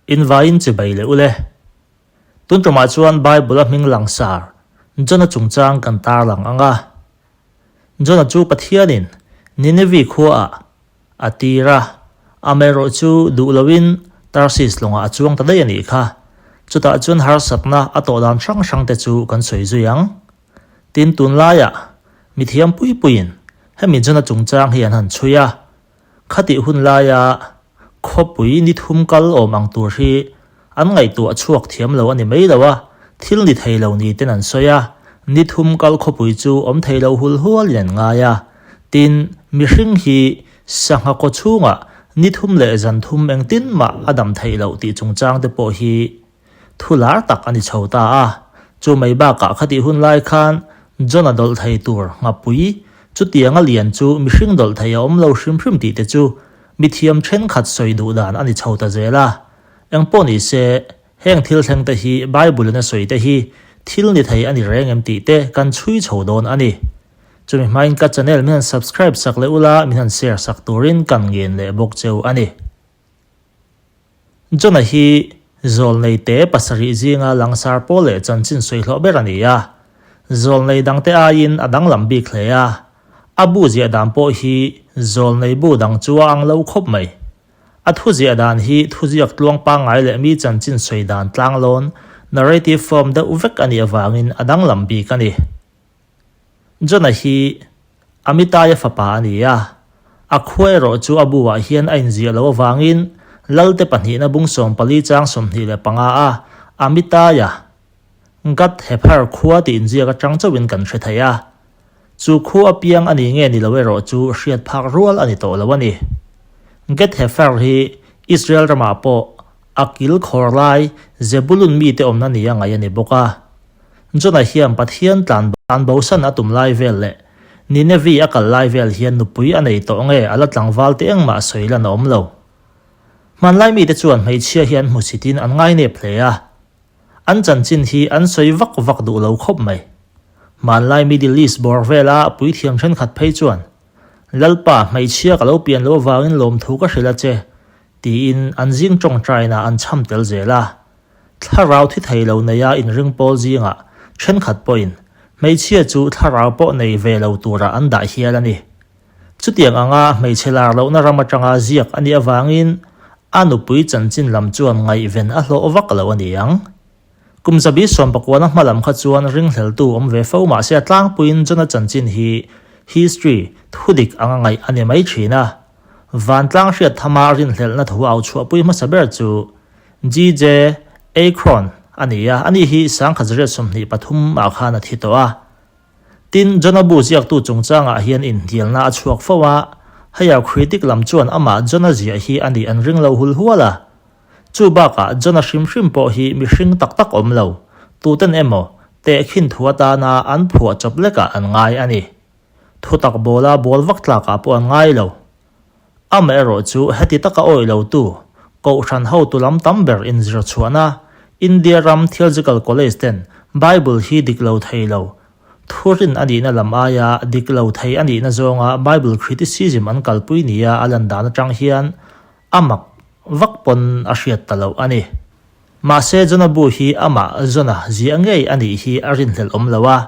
Invaiin chibai leh ule. Tun tumah chuan Bible-a hming langsar Jona chungchang kan tarlang ang a. Jona chu Pathianin Ninevi khuaah a tir a, amaherawh chu duh loin Tarsis lawngah a chuang ta daih a nih kha. Chutah chuan harsatna a tawh dan hrang hrangte chu kan sawi zui ang. Tin, tunlaiah mithiam pui puiin hemi Jona chungchang hi an han chhui a. Khatih hun laia khawpui ni thum kal awm ang tur hi an ngaihtuah chhuak thiam lo a ni mai lo a, thil ni thei lo ni ten an sawi a, ni thum kal khawpui chu awm thei lo hul hualin an ngai a. Tin, mihring hi sangha kaw chhungah ni thum leh zan thum engtin mah a dam theih loh tih chungchang te pawh hi Thu lar tak a ni chho ta a, chu mai bakah khatih hun lai khan John-a dawlh thei tur nghapui chutianga lian chu mihring dawlh thei a awm lo hrim hrim tih te chu mithiam thenkhat sawi duh dan a ni chho ta zel a. Engpawh ni se, heng thil thleng te hi Bible-in a sawi te hi thil ni thei a ni reng em tih te kan chhui chho dawn a ni. Chumi hmain ka channel min han subscribe sak leh ula min han share sak turin kan ngen leh bawk cheu a ni. John-a hi zawlneite pasarih zinga langsar pawl leh chanchin sawi hlawh ber a ni a. Zawlnei dangte aiin a danglam bik hle a, a bu ziah dan pawh hi zawlnei bu dang chu a ang lo khawp mai. A thu ziah dan hi thuziak tluang pangngai leh mi chanchin sawi dan tlanglawn, narrative form, deuh vek a nih avangin a danglam bik a ni. John-a hi Amitai-a fapa a ni a, a khua erawh chu a bu-ah hian a inziah loh avangin Lalte pahnihna bung 14 chang 25 a Amitai-a Gath-hephar khua tih inziak atang chauhin kan hre thei a. Chu khua apiang a ni nge ni lo erawh chu hriat phak rual a ni tawh lo a ni. Gath-hephar hi Israel ramah pawh a kil khawr lai Zebulun mite awmna nia ngaih a ni bawk a. Jonah hian Pathian tlan tlan bosan a tum lai vel leh Ninevi a kal lai vel hian nupui a nei tawh nge a la tlangval te engmah sawi lan a awm lo. Hmanlai mite chuan hmeichhia hi an hmusitin an ngainep hle a, an chanchin hi an sawi vak vak duh lo khawp mai. Hmanlai Middle East bawr vela puithiam thenkhat phei chuan, Lalpa, hmeichhia ka lo pian loh avangin lawmthu ka hrilh a che, tiin an zing tawngtaina an chham tel zel a. Thlarau thi thei lo neia inring pawl zingah thenkhat pawhin hmeichhia chu thlarau pawh nei ve lo turah an dah hial a ni. Chutiang anga hmeichhe lar lohna ram atanga ziak a nih avangin a nupui chanchin lam chuan ngaihven a hlawh vak lo a ni ang. Kum zabi sawmpakuana hma lam kha chuan ringhleltu awm ve fo mahse a tlangpuiin John-a chanchin hi history thudik anga ngaih a ni mai thin a. Vantlang hriat thama rinhlelhna thu au chhuahpui hmasa ber chu GJ Akron a ni a, ani hi 1923 ah khan a thi tawh a. Tin, Jonah bu ziaktu chungchangah hian inhnialna a chhuak fo a, hei a critic lam chuan amah Jonah ziah hi a nih an ring lo hul hual a. Chu bakah Jonah hrim hrim pawh hi mihring tak tak awm lo, tuten emaw tehkhin thu atana an phuah chawp lekah an ngai a ni. Thutak bawla bawl vak tlakah pawh an ngai lo. Amaherawh chu heti taka awih lotu Kohhran hotu lam tam ber inzir chhuahna India ram Theological College ten Bible hi dik lo thei lo, thurin a nihna lam aia dik lo thei a nihna zawnga Bible criticism an kalpui nia a lan dan atang hian a mak vak pawn a hriat ta loh a ni. Mahse Jonah bu hi amah Jonah ziah ngei a nih hi a rinhlelh awm lo a.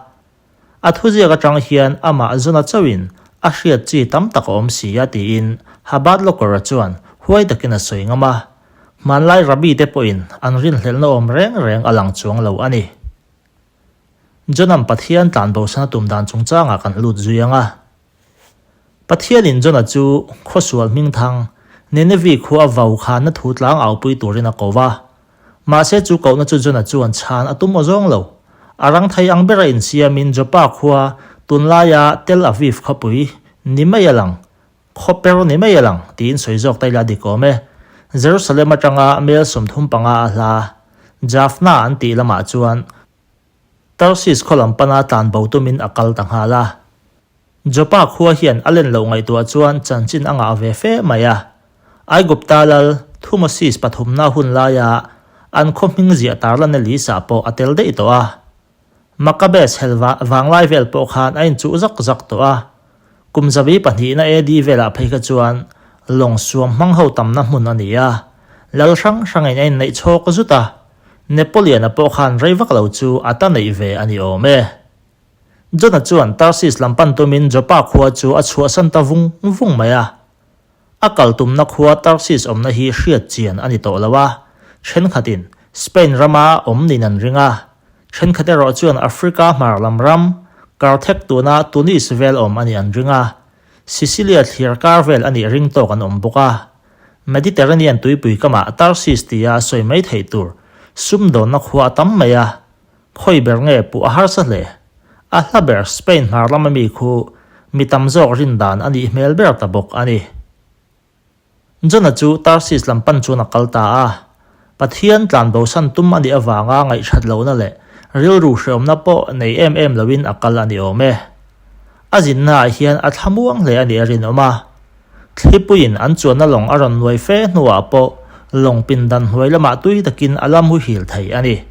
A thuziak atang hian amah Jonah chauhin a hriat chi tam tak a awm si a tiin Habad Locker-a chuan huai takin a sawi ngam a. Hmanlai Rabbi te pawhin an rinhlelhna awm reng reng a lang chuang lo a ni. Jonah'n Pathian tlanbosan a tum dan chungchangah kan lut zui ang a. Pathianin Jonah chu khawsual hmingthang Ninevi khua vau khanna thu tlang aupui turin a ko va. Mahse chu kohna chu Jonah chuan chhan a tum awzawng lo. A rang thei ang bera insiamin Joppa khua tunlaia Tel Aviv khawpui ni mai a lang, khaw per ni mai a lang tiin sawi zawk ta ila dik awm e. Jerusalem atanga mel 35 a hla Jaffna an tih lamah chuan Tarsis khaw lam pana tlan bo tumin a kal ta nghal a. Joppa khua hian a len loh ngaihtuah chuan chanchin a ngah ve fe mai a. Aigupta lal Thutmosis pathumna hun laia an khaw hming ziah tarlan Elisa pawh a tel daih tawh a. Makkabes hel vanglai vel pawh khan a inchuh zak zak tawh a. Kum zabi pahnihna AD velah phei kha chuan lawng suam hmang ho tamna hmun a ni a. Lal hrang hrangin a inneih chhawk zut a, Napoleon-a pawh khan rei vak lo chu a ta neih ve a ni awm e. John-a chuan Tarsis lam pan tumin Joppa khua chu a chhuahsan ta vung vung mai a. A kal tumna khua Tarsis awmna hi hriat chian a ni tawh lo a, thenkhatin Spain rama awm niin an ring a, thenkhat erawh chuan Africa hmar lam ram, Carthage tuna Tunis vel awm a nih an ring a, Sicilia thlir kar vel a nih ring tawk an awm bawk a. Mediterranean tuipui kamah Tarsis tia sawi mai theih tur sumdawnna khua a tam mai a, Khawi ber nge puh a harsa hle? A hla ber Spain hmar lama mi khu mi tam zawk rin dan a nih hmel ber ta bawk a ni. Jonah chu Tarsis lam pan chuan a kal ta a. Pathian tlan bosan tum a nih avanga ngaihṭhat lohna leh rilru hreawmna pawh nei em em loin a kal a ni awm e. A zinnaah hian a thlamuang hle a nih a rinawm a. Thlipuiin an chuanna lawng a rawn nuai fe hnuah pawh lawng pindan hnuai lamah tui takin a la muhil thei a ni.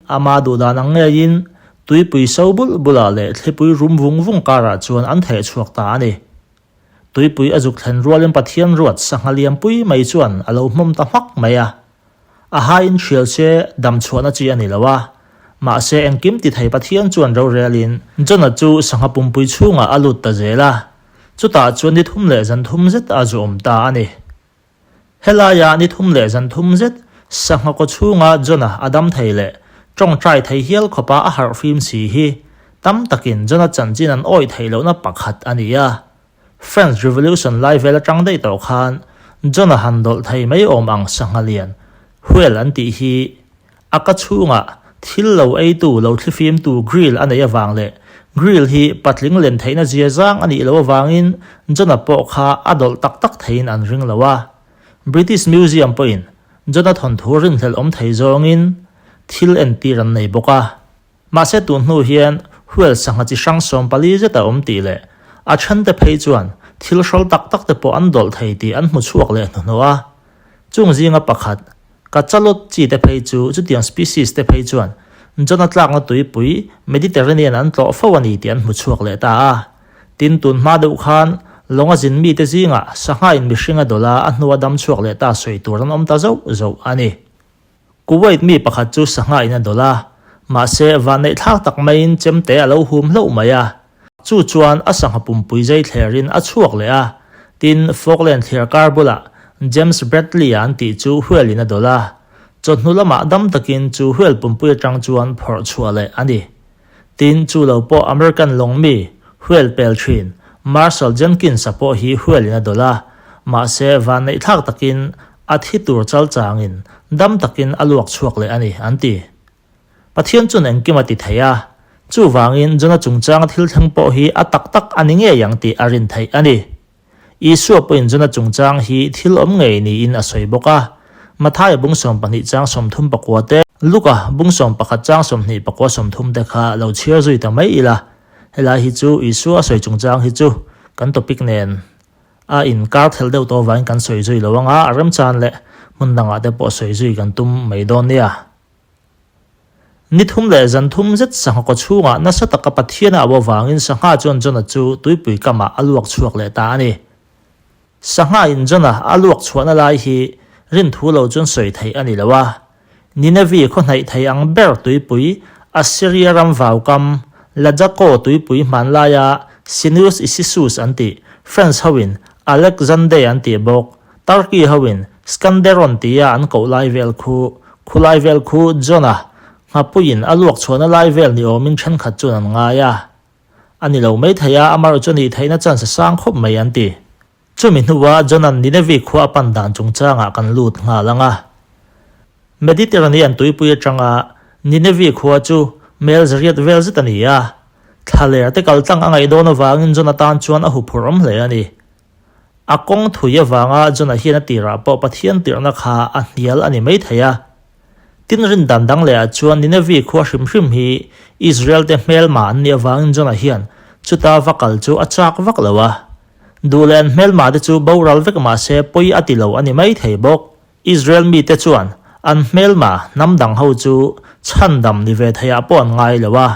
Ama duhdan ang ngeiin tuipui so bulh bulah leh thlipui rum vung vung karah chuan an theh chhuak ta a ni. Tuipui a zuk thlen rualin Pathian ruat sangha lianpui mai chuan a lo hmawm ta hmak mai a. A haiin hrial se dam chhuahna chi a ni lo a. Mahse engkim ti thei Pathian chuan rorelin Jonah chu sangha pumpui chhungah a lut ta zel a. Chutah chuan ni thum leh zan thum zet a zu awm ta a ni. Helaia ni thum leh zan thum zet sangha kaw chhunga Jonah a dam thei leh tawngtai thei hial khawpa a harh fim si hi tam takin Jonah chanchin an awih theih lohna pakhat a ni a. French Revolution lai vel atang daih tawh khan Jonah han dawlh thei mai awm ang sangha lian, whale an tih hi A ka chhungah thil lo eitu, lo thlifimtu grill a neih avang leh grill hi patling len theihna zia zang a nih loh avangin John-a pawh kha a dawlh tak tak theiin an ring lo a. British Museum pawhin John-a thawnthu rinhlelh awm thei zawngin thil entir an nei bawk a. Mahse tun hnu hian whale sangha chi hrang 14 zet a awm tih leh a thente phei chuan thil hrawl tak tak te pawh an dawlh thei tih an hmu chhuak leh hnuhnawh a. Chung zinga pakhat, Kachalot chi te phei chu chutiang species te phei chuan Jona tlakna tuipui Mediterranean an tlawh fo a ni tih an hmu chhuak leh ta a. Tin, tun hma deuh khan lawnga zin mite zingah sangha in mihring a dawlh a, a hnua dam chhuak leh ta sawi tur an awm ta zauh zauh a ni. Kuwait mi pakhat chu sangha in a dawlh a, mahse vanneihthlak tak maiin chemte a lo hum hlauh mai a. Chu chuan a sangha pumpui zai thlerin a chhuak leh a, tin Falkland thliar kar bulah James Bradley-a an tih chu whale in a dawlh a. Chawhnu lamah dam takin chu whale pumpui atang chuan phawrh chhuah leh a ni. Tin, chu lo pawh American lawng mi, whale pel thin, Marshall Jenkins-a pawh hi whale in a dawlh a, mahse vanneihthlak takin a thi tur chal changin dam takin a luak chhuak leh a ni, an ti. Pathian chuan engkim a ti thei a, chuvangin Jona chungchanga thil thleng pawh hi a tak tak a ni ngei ang tih a rin theih a ni. Isua pawhin Jona chungchang hi thil awm ngei niin a sawi bawk a, Mathaia bung 12 chang 34 te, Luka bung 11 chang 24 30 te kha lo chhiar zui ta mai ila, helai hi chu Isua a sawi chungchang hi chu kan topic nen a inkar thelh deuh tawh avangin kan sawi zui lo anga a remchan leh hmun dangah te pawh sawi zui kan tum mai dawn nia. Ni thum leh zan thum zet sangha kaw chhungah nasa taka Pathian a auh avangin sangha chuan Jonah chu tuipui kamah a luak chhuak leh ta a ni. Sangha in Jonah a luak chhuahna lai hi rinthu lo chuan sawi theih a ni lo a. Nineveh khaw hnaih thei ang ber tuipui Assyria ram vaukam Lajako tuipui hmanlaia Sinus Isisus an tih French hoin Alexande an tih bawk Turkey hoin Skanderon tia an koh lai vel khu, khu lai vel khu Jonah nghapuiin a luak chhuahna lai vel ni awmin thenkhat chuan an ngai a. A ni lo mai thei a, amaherawh chu nih theihna chance a sang khawp mai an ti. Chumi hnuah Jona'n Nineveh khua a pan dan chungchangah kan lut nghal ang a. Mediterranean tuipui atanga Nineveh khua chu mel zariat vel zet a ni a. Thlaler te kaltlang a ngaih dawn avangin Jonah tan chuan a huphurh awm hle a ni. A kawng thui avanga Jonah hian a tirah pawh Pathian tirhna kha a hnial a ni mai thei a. Tin rin dan dang lehah chuan Nineveh khua hrim hrim hi Israel te hmelma an nih avangin Jonah hian chuta va kal chu a chak vak lo a. Duh leh an hmelma te chu boral vek mah se pawi a ti lo a ni mai thei bawk. Israel mite chuan an hmelma hnam dang ho chu chhandam ni ve theiah pawh an ngai lo a.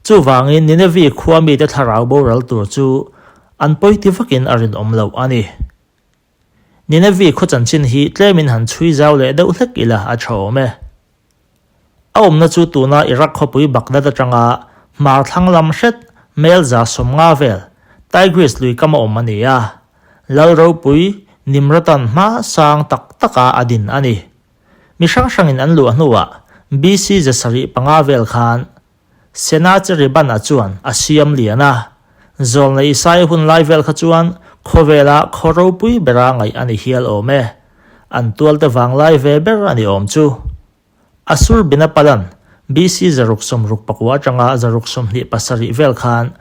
Chuvangin Nineveh khua mite thlarau boral tur chu an pawi ti vakin a rinawm loh a ni. Ninevi khaw chanchin hi tlemin han chhui zau leh deuh hlek ila a tha awm e. A awmna chu tuna Iraq khawpui Baghdad atanga hmar thlang lam hret mel 150 vel Tigris lui kam a awm a ni a, Lal ropui Nimrodan hma sang tak taka a din a ni. Mi hrang hrangin an luah hnuah BC 705 vel khan Senacheriban-a chuan a siam lian a, Zawlnei Isaia hun lai vel kha chuan khawvela khaw ropui bera ngaih a ni hial awm e. An tualte vanglai ve ber a ni awm chu. Asur Binapalan BC 669 atanga 627 vel khan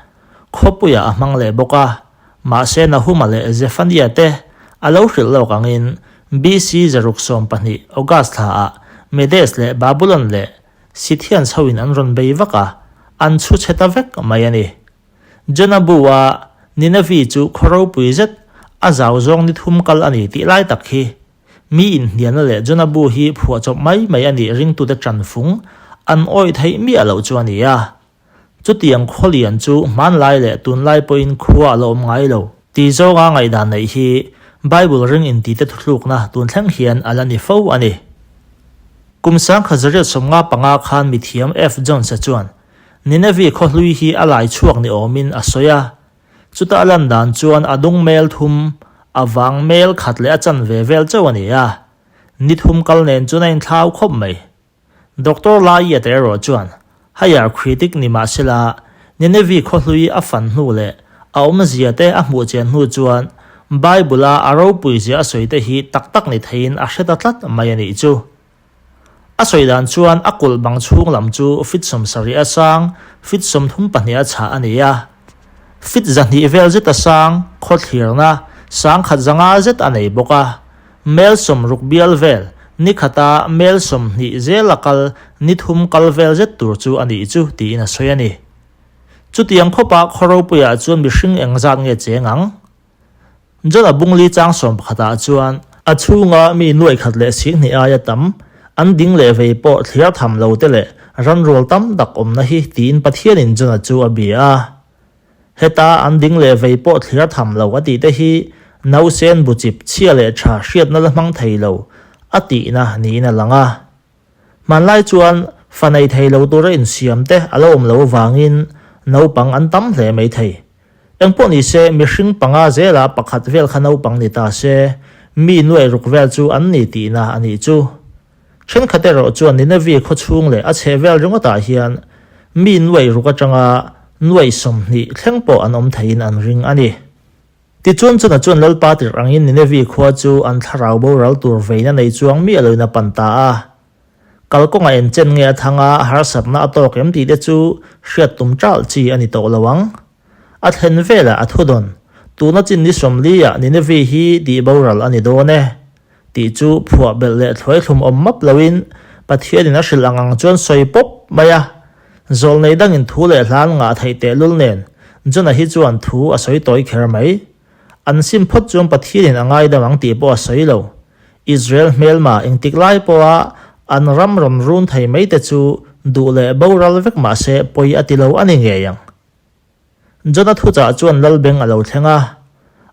khawpuiah a hmang leh bawk a, mahse Nahuma leh Zephaniah te a lo hrilh lawk angin BC 612 August thlaah Medes leh Babulon leh Scythians hoin an rawn bei vak a, an chhu chhe ta vek mai a ni. Jonah bu-a Nineveh chu khaw ropui zet a zau zawng ni thum kal a ni tih lai tak hi mi inhnialna leh Jonah bu hi phuahchawp mai mai a nih ringtute tanfung an awih theih miah loh chu a ni a. Chutiang khawlian chu hmanlai leh tunlai pawhin khua a la awm ngai lo. Ti zawnga ngaihdan neih hi Bible ring intite thuthlukna tun thleng hian a la ni fo a ni. Kum 1955 khan mithiam F. Jones-a chuan Nineveh khaw hlui hi a lai chhuak ni awmin a sawi a. Chuta a lan dan chuan a dung mel thum, a vang mel khat leh a chanve vel chauh a ni a. Ni thum kal nen chuan a inthlau khawp mai. Doctor Laia te erawh chuan higher critic ni mah sela Nineveh khaw hlui a fan hnu leh a awmzia te a hmuh chian hnu chuan Bible-a a ropui zia a sawi te hi tak tak ni theiin a hre ta tlat mai a nih chu. A sawi dan chuan a kulh bang chhung lam chu fit 70 a sang, fit 32 a chhah a ni a. Fit 200 vel zet a sang, khawthlirna sang khat zanga zet a nei bawk a. Mel 60 bial vel, ni khata mel 20 zel a kal, ni thum kal vel zet tur chu a nih chu, tiin a sawi a ni. Chutiang khawpa khaw ropuiah chuan mihring engzat nge cheng ang? Jona bungli chang 11ah chuan, a chhunga mi nuaih khat leh 20,000 aia tam an ding leh vei pawh thliar tham lo te leh ranrual tam tak awmna hi tiin Pathianin Jona chu a bia a. Heta an ding leh vei pawh thliar tham lo a tih te hi nausen buchip chhia leh tha hriatna la hmang thei lo a tihna niin a lang a. Hmanlai chuan fa nei thei lo tura insiam te a la awm lo avangin naupang an tam hle mai thei. Engpawh ni se mihring panga zela pakhat vel kha naupang ni ta se mi nuaih ruk vel chu an ni tihna a nih chu. Thenkhat erawh chuan Nineveh khaw chhung leh a chhehvel ringawtah hian mi nuaih ruk atanga nuaih 20 thleng pawh an awm theiin an ring a ni. Tichuan Jonah chuan Lalpa tirh angin Nineveh khua chu an thlarau boral tur veina nei chuang miah loin a pan ta a. Kalkawngah enchen nge a thang a, harsatna a tawk em tih te chu hriat tum ṭalh chi a ni tawh lo ang. A thlen velah a thudawn, tuna chin ni 40 ah Nineveh hi tih boral a ni dawn e. Tih chu phuah belh leh thluai thlum awm map loin Pathianin a hrilh ang ang chuan sawi pawp mai a. Zawlnei dangin thu leh hlan ngah theih tehlul nen Jonah hi chuan thu a sawi tawi kher mai. An sim phawt chuan Pathianin a ngaidam ang tih pawh a sawi lo. Israel hmelma engtik lai pawha an ram rawn run thei mai te chu duh leh boral vek mah se pawi a ti lo a ni ngei ang. Jonah thuchah chuan Lalbeng a lo thleng a,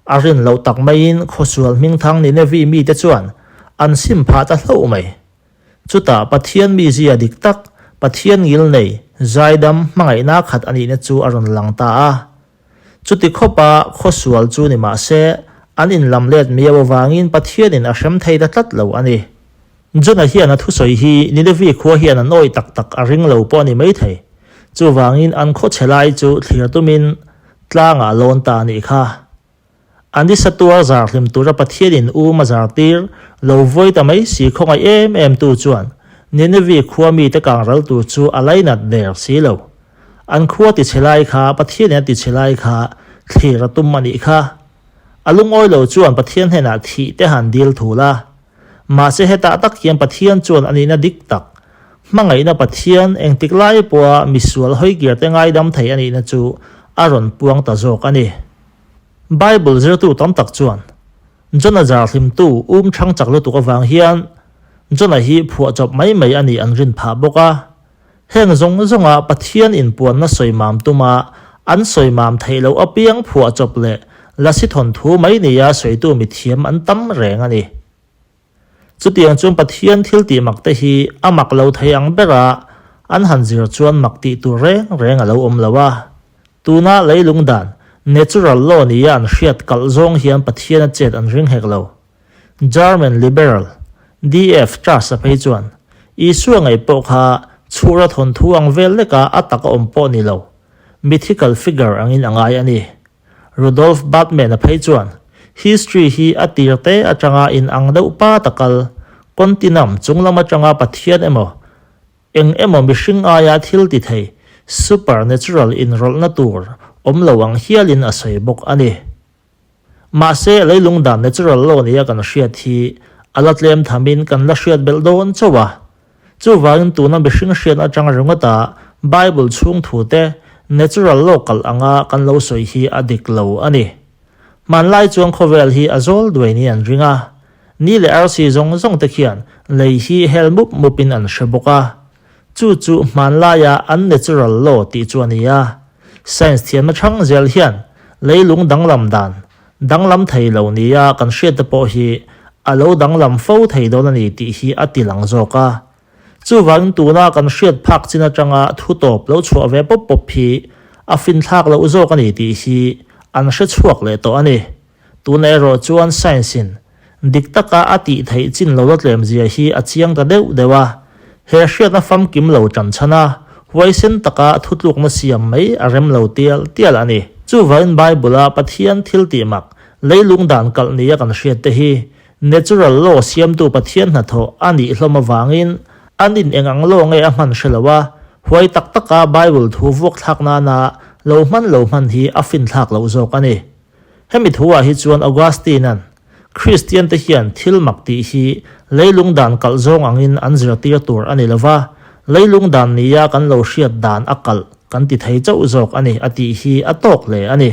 a rin loh tak maiin khawsual hmingthang Ninevi mite chuan an sim phah ta hlauh mai. Chutah Pathian mizia dik tak, Pathian ngilnei, zaidam, hmangaihna khat a nihna chu a rawn lang ta a. Chuti khawpa khawsual chu ni mah se, an inlam let miau avangin Pathianin a hrem thei ta tlat lo a ni. Jonah hian a thusawi hi Ninevi khua hian an awih tak tak a ring lo pawh a ni maithei. Chuvangin an khaw chhe lai chu thlir tumin tlangah a lawn ta a nih kha. A nisa tuar zar hlim tura Pathianin um a zar tir lo vawi ta mai si khawngaih em em tu chuan Ninevi khua mite kang ral tur chu a lainat der si lo. An khua ti chhe lai kha Pathianin a ti chhe lai kha thlir a tum a nih kha. A lungawi lo chuan Pathian hnenah thih te han dil thul a. Mahse hetah tak hian Pathian chuan a nihna dik tak, hmangaihna Pathian engtik lai pawha misual hawikir te ngaidam thei a nihna chu a rawn puang ta zawk a ni. Bible zirtu tam tak chuan Jonah zar hlimtu um chhang chak lutuk avang hian Jonah hi phuahchawp mai mai a nih an rin phah bawk a. Heng zawng zawnga Pathian inpuanna sawi mam tuma an sawi mam theih loh apiang phuahchawp leh Lasi thawnthu mai nia sawitu mithiam an tam reng a ni. Chutiang chuan Pathian thil tih mak te hi a mak lo thei ang bera an han zir chuan mak tih tur reng reng a lo awm lo a. Tuna leilung dan, natural law nia an hriat kalh zawng hian Pathian a chet an ring hek lo. German liberal, DF Truss-a phei chuan, Isua ngaih pawh kha chhura thawnthu ang vel leka a tak a awm pawh ni lo, mythical figure angin a ngai a ni. Rudolf Bultmann-a phei chuan, History hi a tir te atanga inang deuh pa takal, continum chunglam atanga Pathian emaw, eng emaw mihring aia thil ti thei, supernatural inrawlhna tur awm lo ang hialin a sawi bawk a ni. Mahse, leilung dan natural law nia kan hriat hi a la tlem thamin kan la hriat belh dawn chauh a. Chuvangin tuna mihring hriat atang ringawta Bible chhung thute natural law kalh anga kan lo sawi hi a dik lo a ni. Hmanlai chuan khawvel hi a zawl duai niin an ring a. Ni leh arsi zawng zawng te khian lei hi hel mup mupin an hre bawk a. Chu chu hmanlaia an natural law tih chu a ni a. Science thiamna chhang zel hian leilung danglam dan danglam thei lo nia kan hriat te pawh hi a lo danglam fo thei dawn a ni tih hi a ti lang zawk a. Chuvangin tuna kan hriat phak chin atanga thu tawp lo chhuah ve pawp pawp hi a finthlak loh zawk a ni tih hi an hre chhuak leh tawh a ni. Tuna erawh chuan science in dik taka a tih theih chin lo la tlem zia hi a chiang ta deuh deuh a, he hriatna famkim lo tan chhan a, huaisen taka thutlukna siam mai a rem lo tial tial a ni. Chuvangin Bible-a Pathian thil tih mak, leilung dan kalh nia kan hriat te hi natural law siamtu Pathian hnathawh a nih hlawm avangin an in eng ang law nge a hman hre lo a, huai tak taka Bible thu vuakthlak nana lo hman lo hman hi a finthlak loh zawk a ni. Hemi thuah hi chuan Augustine-a'n, Kristiante hian thil mak tih hi leilung dan kalh zawng angin an zirtir tur a ni lo va, leilung dan nia kan lo hriat dan a kalh kan ti thei chauh zawk a ni a tih hi a tawk hle a ni.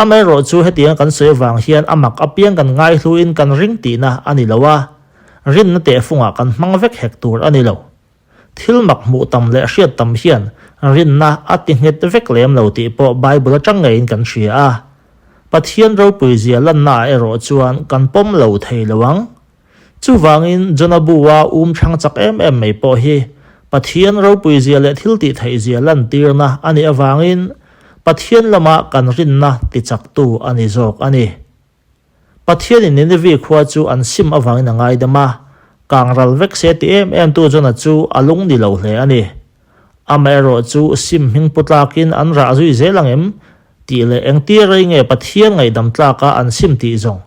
Amaherawh chu hetianga kan sawi avang hian a mak apiang kan ngaihluin kan ring tihna a ni lo a, rinna tehfungah kan hmang vek hek tur a ni lo. Thil mak hmuh tam leh hriat tam hian rinna a ti nghet vek lem lo tih pawh Bible atang ngeiin kan hria a. Pathian ropui zia lannaah erawh chuan kan pawm lo thei lo ang. Chuvangin Jonah bu-a um chhang chak em em mai pawh hi Pathian ropui zia leh thil tih theih zia lantirna a nih avangin Pathian lama kan rinna tichaktu a ni zawk a ni. Pathianin Nineveh khua chu an sim avangin a ngaidam a, kang ral vek se ti em em tu Jonah chu a lung ni lo hle a ni. Amaherawh chu sim hming pu tlakin an rah zui zel ang em tih leh engtir rei nge Pathian ngaihdam tlaka an sim tih zawng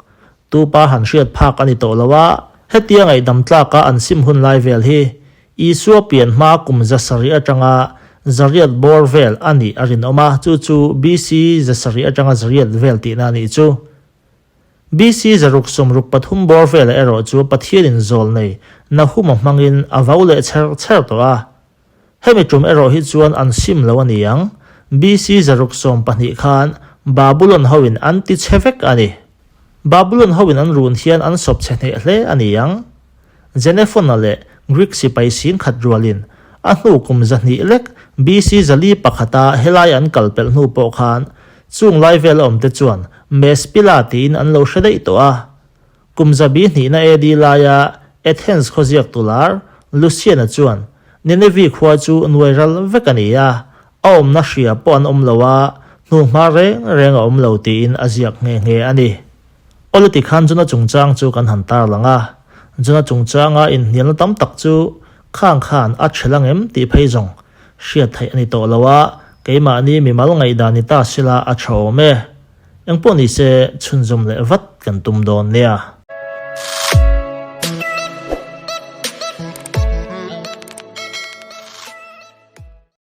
tupa han hriat phak a ni tawh lo a, hetia ngaihdam tlaka an sim hun lai vel hi Isua pian hma kum 700 atanga 800 bawr vel a nih a rinawm a, chu chu BC 700 atanga 800 vel tihna a nih chu. BC 663 bawr velah erawh chu Pathianin zawl nei Nahuma hmangin a vau leh chher chher tawh a. Hemi tum erawh hi chuan an sim lo a ni ang, BC 612 khan Babulon hoin an ti chhe vek a ni. Babulon hoin an run hian an sawp chhe hneh hle a ni ang. Xenophon-a leh Greek sipai singkhat rualin a hnu kum 200 lek BC 401-a helai an kal pelh hnu pawh khan chung lai vel a awmte chuan Mespila tiin an lo hre daih tawh a. Kum 200na AD laia Athens khawziak tular Lucian-a chuan Nineveh khua chu nuai ral vek a ni a, a awmna hria pawh an awm lo a, hnuhma reng reng a awm lo tiin a ziak nghe nghe a ni. Awle tikhan Jona chungchang chu kan han tarlang a, Jona chungchanga inhnialna tam tak chu khang khan a chhel ang em tih phei zawng hriat theih a ni tawh lo a, keimahni mimal ngaihdan ni ta sila a tha awm e. Engpawh nise chhunzawm leh vat kan tum dawn nia.